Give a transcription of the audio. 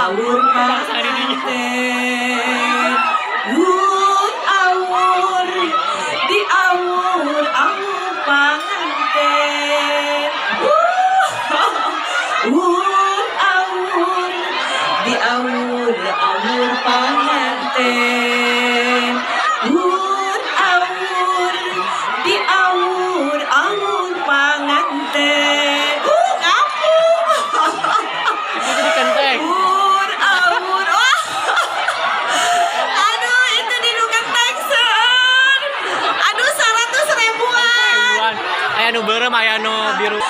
Awur panganten. Wur awur di awur awur panganten. Wur awur di awur awur panganten. Wur awur di awur awur panganten. Ngapung. Itu jadi kentek. Awur awur. Wah. Aduh, itu di nu kentek, seur. Aduh, 100 ribuan. Ribuan. Aya nu beureum, aya nu biru.